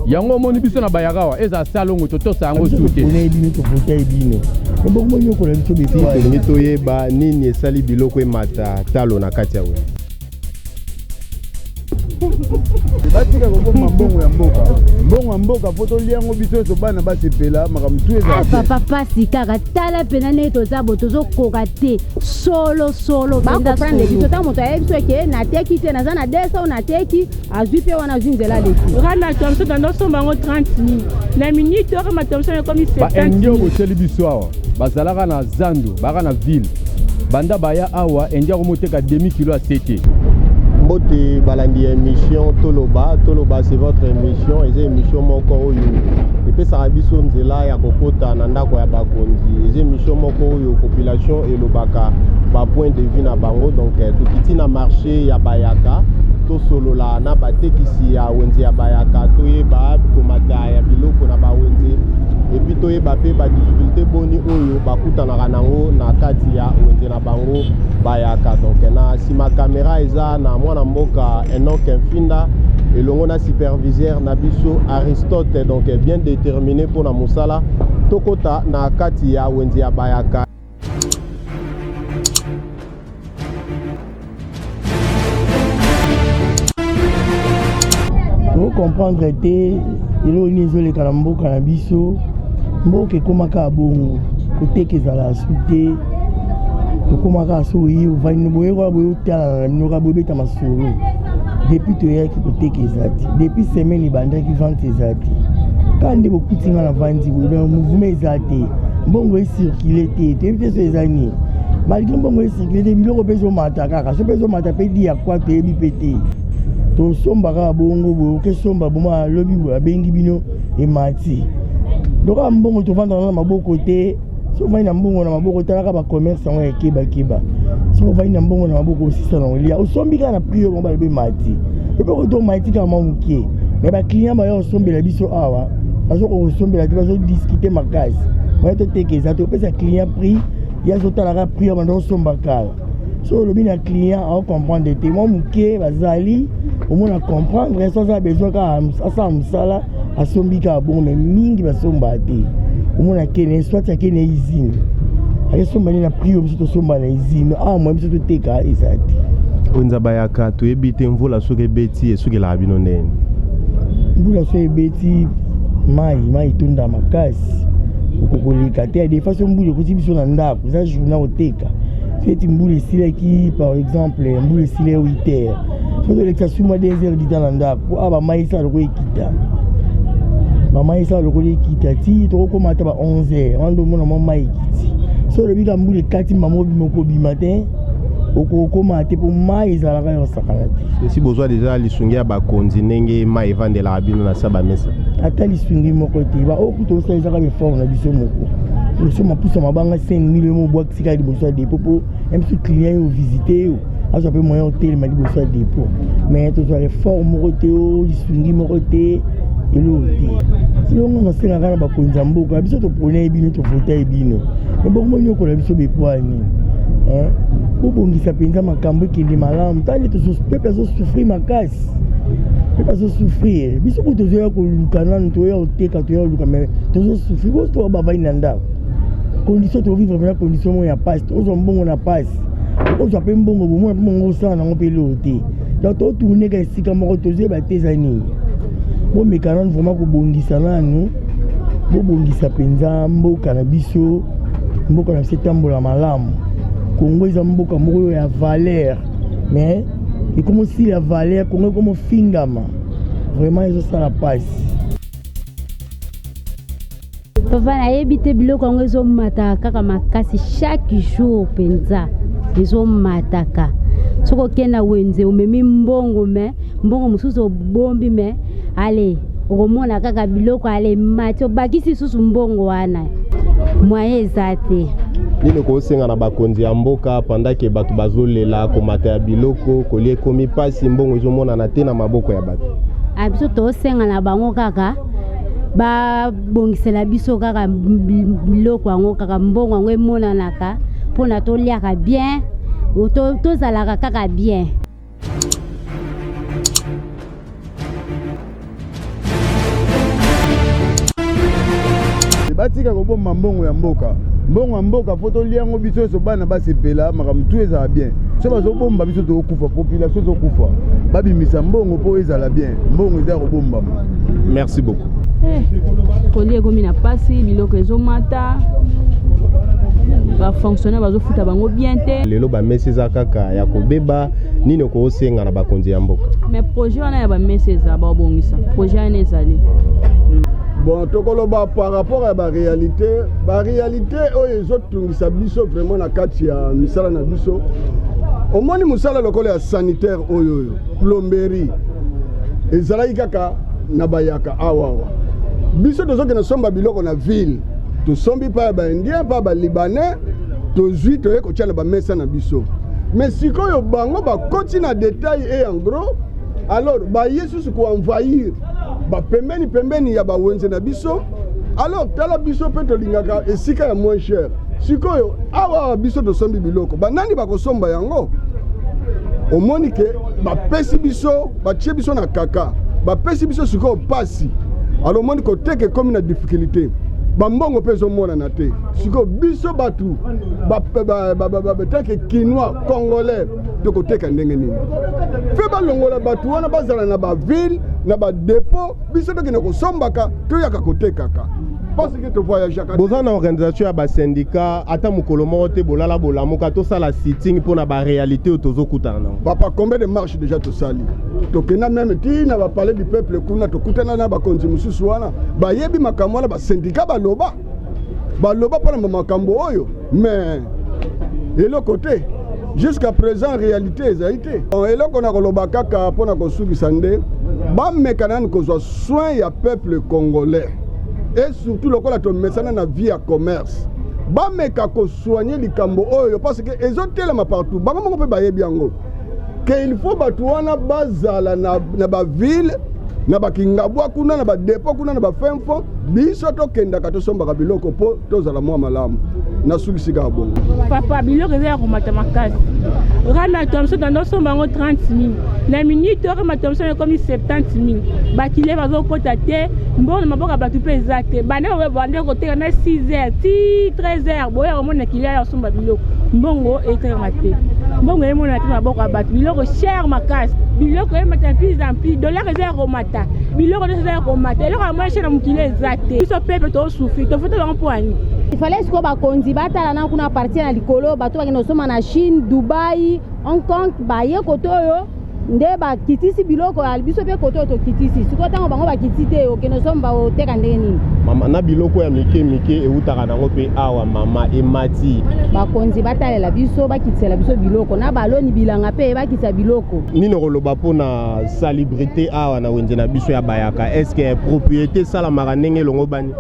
Yango omoni biso na bayaka awa ezala salongo totosa yango su te. Topona bino tovota bino ebongo bonyokola biso Ti tolingi toyeba nini esali biloko emata talo na kati ya wenze. Batika kobomba mbongo ya mboka, mbongo ya mboka po tolia yango biso nyonso, bana basepela, makambo tu ezala Ah, te. papa pasi kaka tala mpena ndenge toza bo tozokoka te solo solo mpenza Bakomprendre biso solo. ntango moto ayebi biso eke nateki te, naza na 200, nateki, azwi mpe wana, azwi nzela aleki. Rana Thomson tando somba yango 30 000 na minute oyo ma Thomson ekomi 70 Baindien 000. botyeli biso awa bazalaka na zando, baka na ville, banda baya awa indien akomoteka demi kilo ya sete. Mbote balandi ya émission Toloba. Toloba, c'est votre émission. Eza émission moko oyo epesaka biso nzela ya kokota na ndako ya bakonzi. Eza émission moko oyo population elobaka ba point de vue na bango. Donc tokiti na marché ya Bayaka, tosolola na batekisi ya wenze ya Bayaka, toyeba komata ya biloko na bawenze, et puis toyeba mpe ba difficulté boni oyo bakutanaka nango na kati ya wenze na bango Bayaka. Donc na nsima caméra eza na mwana mboka Enoch Mfinda elongo na superviseur na biso Aristote. Donc bien déterminé mpona mosala, tokota na kati ya wenze ya Bayaka. Tocomprendre te eloko nini ezoleka na mboka na biso. Mboka ekomaka bongo, koteka ezala su te, tokomaka so oye ovandi boye kaka boye, otalana na bino kaka boye, obeta masolo. Depuis toyaki, koteka eza te. Depuis semaine ebandaki, vente eza te. Kaka nde bokuti nga na vandi boye, donc mouvement eza te, mbongo ecircule te. Toyebi te so eza nini. Malgré mbongo ecircule te, biloko mpe ezomata kaka, so mpe ezomata mpe di ya kwa, toyebi mpe te. Tosomba kaka bongo boye, okesomba boma alobi boye, abengi bino emati. Donc kaka mbongo tovandaka na maboko te. Soki ovandi na mbongo na maboko, talaka bacommerce yango ya kebakeba. Soki ovandi na mbongo na maboko, osisa na kolia. Osombi kaka na prix oyo bango balobi emati, epe tomati kaka mwa moke, mais baclient baya kosombela biso awa bazokoka kosombela te, bazodiscute makasi. Moya toteka eza te. Opesa client prix, ye azotalaka prix ya banda kosomba kala. So olobi na client, aocomprendre te. Mwa moke bazali omona comprendre, so aza besoin kaka asala mosala, asombi kaka bongo. Mais mingi basomba te. Omona kene soit akene usine, akesomba nde na prix oyo biso tosomba na usine awa. Moya biso toteka eza te. Wenze Bayaka, toyebi te mvula soki ebeti esukelaka bino ndeni? Mbula so ebeti, mai mai etonda makasi, okokoleka te. Des fois so mbula ekoti biso na ndako, eza journée oteka. So eti mbula esilaki, par exemple mbula esili ya 8 heures, so tolekisa suma 2 heures du temps na ndako, po awa bamai esala lokola ekita, bamai esala lokola ekita ti tokokóma ata ba 11 heures wana nde omona mwa mai ekiti. So olobi ka mbula ekati, mama obima, okobima te, okokóma te, mpo mai ezalaka ya kosakana te. Esi bozwa deja lisungi ya bakonzi ndenge mai evandelaka bino na sa bamesa? Ata lisungi moko te. Baoyo kuta osala ezaka befort na biso moko. Osomba pusa mabanga 5000, yo mobwakisi kaka liboso ya dépôt, mpo ya biso client yo visite yo azwa mpe moyen otelema liboso ya dépôt. Mais tozwa effort moko te, o lisungi moko te, eloko te. Elongo nasengaka na bakonzi ya mboka biso, topona ye bino, tovota ye bino, me bongo bonyokola biso bepwani? Bobongisa mpenza makambo ekende malamu. Tala nde peuple azosouffrir makasi, peuple azosouffrir. Biso kutu tozoya koluka nanu, toya koteka, toya koluka, mais tozosouffrir. Boso bavandi na ndako, condition tovivre mpenza condition moko ya pasi. Ozwa mbongo na pasi, ozwa mpe mbongo, bomona mpe mbongo osala nango mpe eloko te. Donc totourne ka esika moko, tozoyeba te eza nini. Bomeka nanu vraiment kobongisa nanu, bobongisa mpenza mboka na biso, mboka na biso etambola malamu. Kongo eza mboka moko oyo ya valeur, mais ekomosila valeur. Kongo ekomofingama, vraiment ezosala mpasi. Papa, nayebi te, biloko yango ezomataka kaka makasi chaque jour mpenza, ezomataka. Soki okende na wenze, omemi mbongo, mais mbongo mosusu obombi, mais ale okomona kaka biloko ale emati, obakisi lisusu mbongo wana, moyen eza te. Nini kosenga na bakonzi ya mboka pendant ke bato bazolela komata ya biloko, kolia ekomi mpasi, mbongo ezomonana te na maboko ya bato? A biso tosenga na bango kaka babongisela biso kaka biloko yango, kaka mbongo yango emonanaka mpona toliaka bien, tozalaka kaka bien. Batika kobomba mbongo ya mboka. Mbongo ya mboka faut tolia yango biso nyonso, bana basepela, makambo tu ezala bien. So bazobomba, biso tokokufa, population ezokufa. Babimisa mbongo mpo ezala bien. Mbongo eza ya kobombama. Merci beaucoup. Kolia ekomi na pasi, biloko ezomata, bafonctionnaire bazofuta bango bien te. Lelo bamesa eza kaka ya kobeba. Nini okosenga na bakonzi ya mboka? Mais projet wana ya bamesa eza, babongisa projet wana ezali. Bon, tokoloba par rapport ya baréalité, baréalité oyo ezotungisa biso vraiment na kati ya misala na biso. Omoni, mosala lokola ya sanitaire oyo plomberie ezalaki kaka na bayaka awa awa. Biso tozokende somba biloko na ville, tosombi pa ya baindien, pa ya balibanais, tozwi, toye kotia na bamesa na biso. Mais sikoyo bango bakoti na détail et en gros, alors baye susu koenvahir bapembeni pembeni ya bawenze na biso. Alors tala, biso mpe tolingaka esika ya moins cher. Sikoyo awa awa biso tosombi biloko, banani bakosomba yango? Omoni ke bapesi biso, batie biso na kaka, bapesi biso sikoyo pasi. Alors omoni, koteka ekomi na difficulté, bambongo mpe ezomonana te. Sikoyo biso bato tant que Kinois, Congolais, tokoteka ndenge nini? Mpe balongola bato wana, bazala na baville, na badépôt, biso tokende kosombaka, toyaka kotekaka, parce que tovoyageaka. Boza na organisation ya basyndicat, ata mokolo moko te bolala bolamuka, tosala sitting mpona baréalité oyo tozokutana nango? Papa, combien de marche déjà tosali? Tokenda même ti na bapalais du peuple kuna, tokutana na bakonzi mosusu wana, bayebi makambo wana. Basyndicat baloba, baloba mpona makambo oyo, mais eloko te jusqu'à présent, réalité ezali te. Eloko na koloba kaka mpona kosukisa, nde bameka nani kozwa soin ya peuple congolais, et surtout lokola tomesana na vie ya commerce, bameka kosoigner likambo oyo, parce que ezotelema partout. Bango moko mpe bayebi yango ke il faut bato wana bazala na baville, na bakingabwa kuna, na badépôt kuna, na bafin fond. Biso tokendaka tosombaka biloko mpo tozala mwa malamu. Nasukisi kaka bongo. Papa, biloko eza ya komata makasi. Rana Thomson, tandosomba yango 30 000, na minute oyo Thomson ekomi 70 000. Bakile bazokota te, mbongo na maboko ya bato mpe eza te. Bande bande koteka na 6 heures ti 13 heures, boya komona kilia ya kosomba biloko, mbongo etekama te, mbongo emonana te maboko ya bato. Biloko cher makasi, biloko emata plus en plus, dollar eza ya komata, biloko nyonso eza ya komata. Eloko ya moins cher na mokili eza te. Biso pepe tosouffrir, tofuta bango mpo ani? Ifale sikoyo bakonzi batala na kuna partie na likolo, bato bakende kosomba na Chine, Dubai, Hong Kong, baye kote oyo nde bakitisi biloko ya biso mpe kote oyo tokitisi. Sikoyo ntango bango bakiti te, okende osomba, oteka ndenge nini? Mama, na biloko ya mike mike eutaka nango mpe awa, mama, emati. Bakonzi batalela biso, bakitisela biso biloko, na baloni bilanga mpe bakitisa biloko. Nini okoloba mpona salubrité awa na wenze na biso ya Bayaka? Est ce que propriété esalamaka ndenge elongo bani?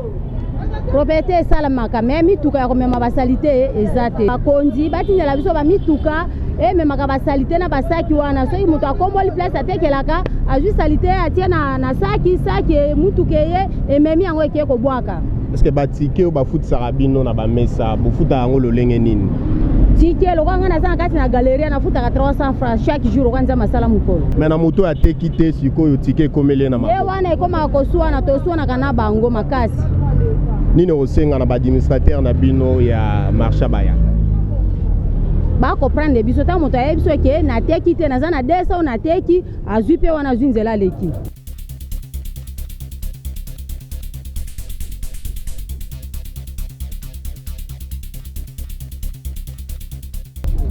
Propriété esalamaka, mais mituka ya komema basaleté eza te. Bakonzi batindela biso bamituka ememaka basaleté na basaki wana. Soki moto akomboli place atekelaka, azwi saleté, atie na saki, saki mutuka eye, ememi yango, ekeye kobwaka. Est ce que batike oyo bafutisaka bino na bamesa, bofutaka yango lolenge nini? Ticket, lokola ngai naza na kati na galerie, nafutaka 300 francs chaque jour, lokola nzambe asala mokolo. Mais na moto oyo ateki te, sikoyo ticket ekomeli ye na ye maboko. Wana ekomaka koswana, toswanaka na bango makasi. Nini okosenga na baadministrateur na bino ya marché Bayaka? Bakomprendre biso. Ntango moto ayebi biso ke nateki te, naza na 200 nateki, azwi mpe wana, azwi nzela, aleki.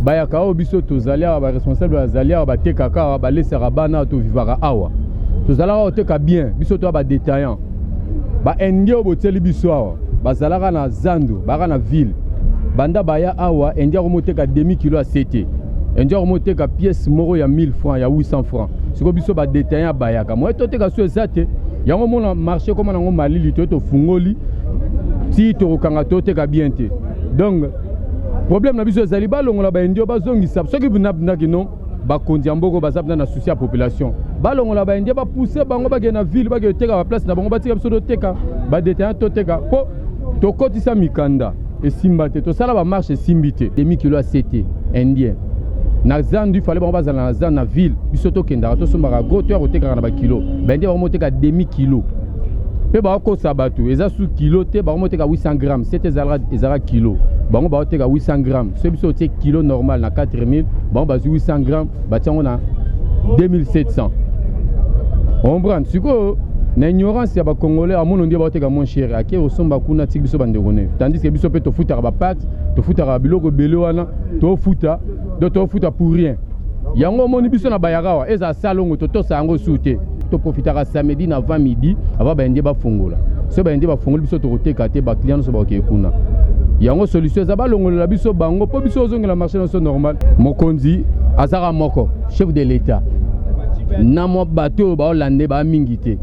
Bayaka oyo biso tozali awa, baresponsable bazali awa, batekaka awa, balesaka bana awa, tovivaka awa, tozalaka koteka bien. Biso toya badétaillant. Baindien oyo botieli biso awa, bazalaka na zando, baka na ville. Banda baya awa, indien akomoteka demi kilo ya sete, indien akomoteka pièce moko ya 1000 francs, ya 800 francs. Sikoyo biso badétaillant bayaka, moye toteka so eza te. Yango mona marché koma nango malili, toye tofungoli ti tokokanga, toteka bien te. Donc problème na biso ezali balongola baindio, bazongisa. Soki ndaki no bakonzi ya mboka baza mpena na souci ya population, balongola baindien, bapousse bango bakende na ville, bakende teka baplace na bango, batika biso toteka, badétaillant toteka, mpo tokotisa mikanda esimba te, tosala bamarche esimbi te. Demi kilo ya sete indien na zandu, ifale bango bazala na zandu na ville, biso tokendaka tosombaka gros, toya kotekaka na bakilo. Baindien bango moteka demi kilo. Mpe bakokosa bato, eza su kilo te, bango moteka 800 grammes, sete ezalaka kilo, bango baoteka 800 grammes. Soki biso otie kilo normal na 4000, bango bazwi 800 grammes batia yango na 2700. Comprendre sikoyo na ignorance ya bacongolais, amono nde baoteka moins cher, ake osomba kuna, tiki biso bandeko ne, tandis que biso mpe tofutaka bapate, tofutaka biloko ebele wana, tofuta donc tofuta pour rien. Yango omoni biso na bayakawa eza salongo, totosa yango su te. Toprofitaka samedi na avant midi, avant bayende bafongola. Soki bayende bafongoli, biso tokoteka te, baclient nyonso bakokee kuna. Yango solution eza balongolela biso bango mpo biso ozongela marché nyonso normal. Mokonzi azaka moko, chef de l'état, na mwa bato oyo baolande baa mingi te.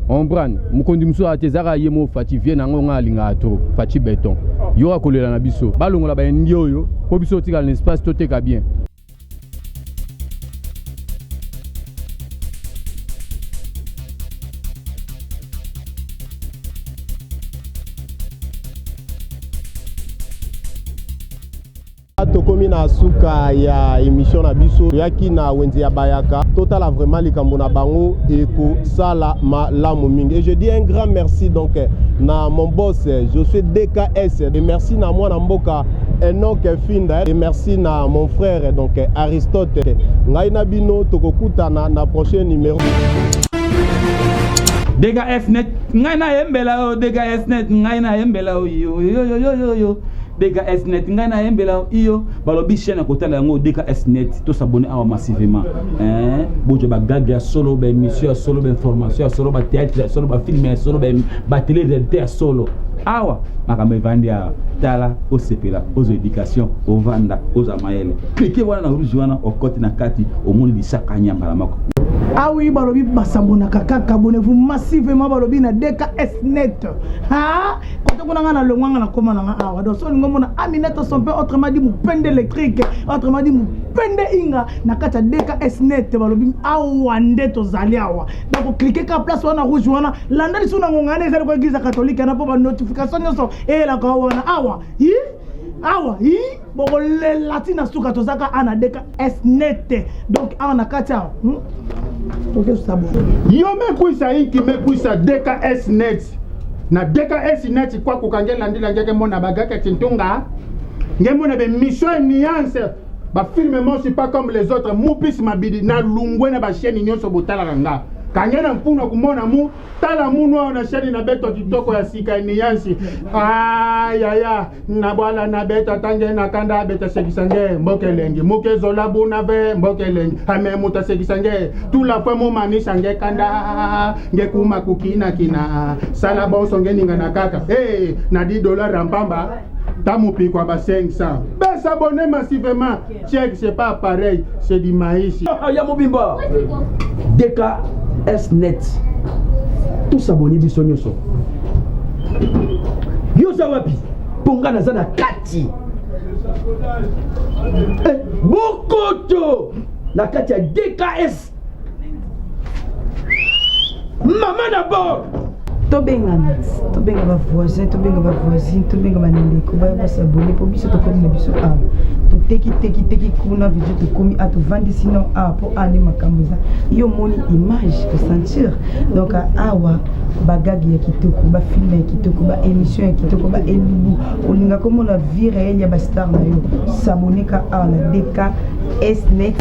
Comprendre, mokonzi mosusu ata ezaka ye mo Fatshi vie nango, nga alingaka trop Fatshi Béton. Yo akolela na biso, balongola bayendi oyo mpo biso otikala na espace, toteka bien. Tokomi na suka ya émission na biso. Toyaki na wenze ya Bayaka, totala vraiment likambo na bango ekosala malamu mingi. Et je dis un grand merci donc na mon boss Josué DKS, et merci na mwana mboka Enoch Finda, et merci na mon frère donc Aristote. Ngai na bino tokokutana na prochain numéro. DKS net, ngai nayembela yo. DKS net, ngai nayembela yo yoyoyoyoyo. DKS net, ngai nayembela yo iyo. Balobi chaîne ya kotala yango DKS net. Tosabone awa massivement, bozwa bagage ya solo, baémission ya solo, bainformation ya solo, bathéâtre ya solo, bafilm ya solo, batélé réalité ya solo. Awa makambo evandi awa. Tala, osepela, ozwa éducation, ovanda, ozwa mayele. Clique wana na rouge wana, okoti na kati, omoni lisaka nyambala moko. Ah oui, balobi basabonaka kaka, abonnez-vous massivement. Balobi na DKS net. Ha, kote kuna nga na longwanga na koma nanga awa. Donc so olingo mona Aminata son père, autrement dit mopende électrique, autrement dit mopende inga na kati ya DKS net. Balobi awa nde tozali awa. Donc clique ka place wana rouge wana, landa lisusu na ngonga wana ezali ko église catholique wana, mpo banotification nyonso eyelaka wana awa. Hi awa hi, bokolela ntina suka. Tozaka a na DKS net. Donc awa na kati awa, tokesabona. Yo mekwisa inki mekwisa DKS net. Na DKS net kwa kukange landila ngeke mona bagake tintunga nge mona be mission et nuance bafilme mosi pas comme les autres. Mupisi mabidi na lungwe na bachaîne nyonso botalaka nga kange na mpuna kumona mu tala munu awa na chaîne na beto kitoko ya sika ya nuance. Ayaya na bwala na beto atange na kanda abeta sekisa nge mboka elengi muke ezola buna ve mboka elengi ame mutu asekisa nge tula fwe mumanisa nge kanda nge kuma kukinakina sala bonso nge ninga na kaka hey, na 10 dollar rampamba tamupikwa ba 500 besabonner massivement. Check, c'est pas pareil, c'est du maïs. Ya mobimba DKS net, tosaboni biso nyonso. Yo oza wapi? Mpo nga naza na kati eh, bokoto na kati ya DKS mama na bord. Tobengana, tobenga bavoisin, tobenga bavoisine, tobenga bandeko baya basabone, mpo biso tokomi na biso awa. Toteki teki teki kuna video, tokomi a tovandisi no awa mpo awa nde makambo eza. Yo omoni image osentir. Donc awa bagage ya kitoko, bafilm ya kitoko, baémission ya kitoko, baelubu. Olinga komona vie réelle ya bastar na yo, saboneka awa na DKS net.